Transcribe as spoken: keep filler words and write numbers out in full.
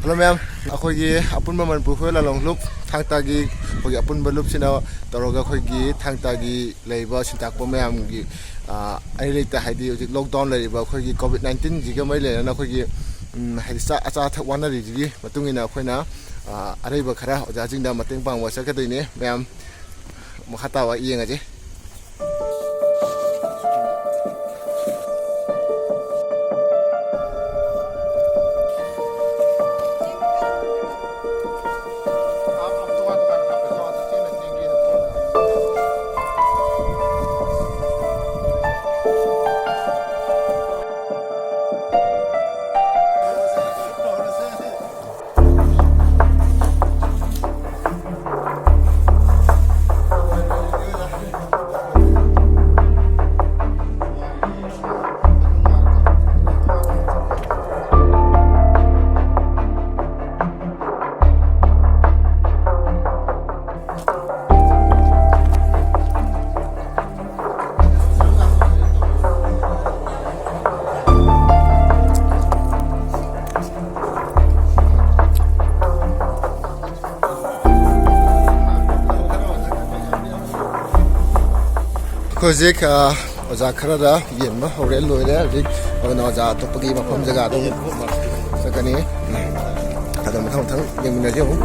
Hello ꯃꯌꯥꯝ, ꯑꯩꯈꯣꯏꯒꯤ ꯑꯄꯨꯟꯕ ꯃꯅꯤꯄꯨꯔ ꯐꯨꯔꯨꯞ ꯂꯥꯂꯣꯡ ꯂꯨꯞ, ꯊꯥꯡ ꯇꯥꯒꯤ ꯑꯩꯈꯣꯏꯒꯤ ꯑꯄꯨꯟꯕ ꯂꯨꯞꯁꯤꯅ ꯇꯧꯔꯒ ꯑꯩꯈꯣꯏꯒꯤ ꯊꯥꯡ ꯇꯥꯒꯤ ꯂꯩꯔꯤꯕ ꯁꯤꯟꯇꯥꯛꯄ ꯃꯌꯥꯝꯒꯤ, ꯑ, ꯑꯔꯩ ꯂꯩꯇ, ꯍꯥꯏꯗꯤ ꯍꯧꯖꯤꯛ ꯂꯣꯛꯗꯥꯎꯟ ꯂꯩꯔꯤꯕ ꯑꯩꯈꯣꯏꯒꯤ ꯀꯣꯚꯤꯗ ꯅꯥꯏꯟꯇꯤꯟꯁꯤꯒ ꯃꯔꯤ ꯂꯩꯅꯅ ꯑꯩꯈꯣꯏꯒꯤ, ꯎꯝ, ꯍꯥꯏꯗꯤ ꯆꯥ-, ꯑꯆꯥ ꯑꯊꯛ ꯋꯥꯅꯔꯤꯁꯤꯒꯤ ꯃꯇꯨꯡ ꯏꯟꯅ ꯑꯩꯈꯣꯏꯅ, ꯑ, ꯑꯔꯩꯕ ꯈꯔ ꯑꯣꯖꯥꯁꯤꯡꯗ ꯃꯇꯦꯡ ꯄꯥꯡꯕ ꯆꯠꯀꯗꯣꯏꯅꯦ꯫ ꯃꯌꯥꯝ ꯃꯈꯥ ꯇꯥꯕ ꯌꯦꯡꯉꯁꯦ꯫ ꯑꯩꯈꯣꯏ ꯍꯧꯖꯤꯛ, ꯑ, ꯑꯣꯖꯥ ꯈꯔꯗ ꯌꯦꯟꯕ ꯍꯧꯔꯦ, ꯂꯣꯏꯔꯦ꯫ ꯍꯧꯖꯤꯛ ꯑꯗꯨꯅ ꯑꯣꯖꯥ ꯑꯇꯣꯞꯄꯒꯤ ꯃꯐꯝ ꯖꯒꯥꯗ ꯑꯃꯨꯛ ꯆꯠꯀꯅꯤ꯫ ꯑꯗꯣ ꯃꯊꯪ ꯃꯊꯪ ꯌꯦꯡꯃꯤꯟꯅꯁꯤ ꯑꯃꯨꯛ꯫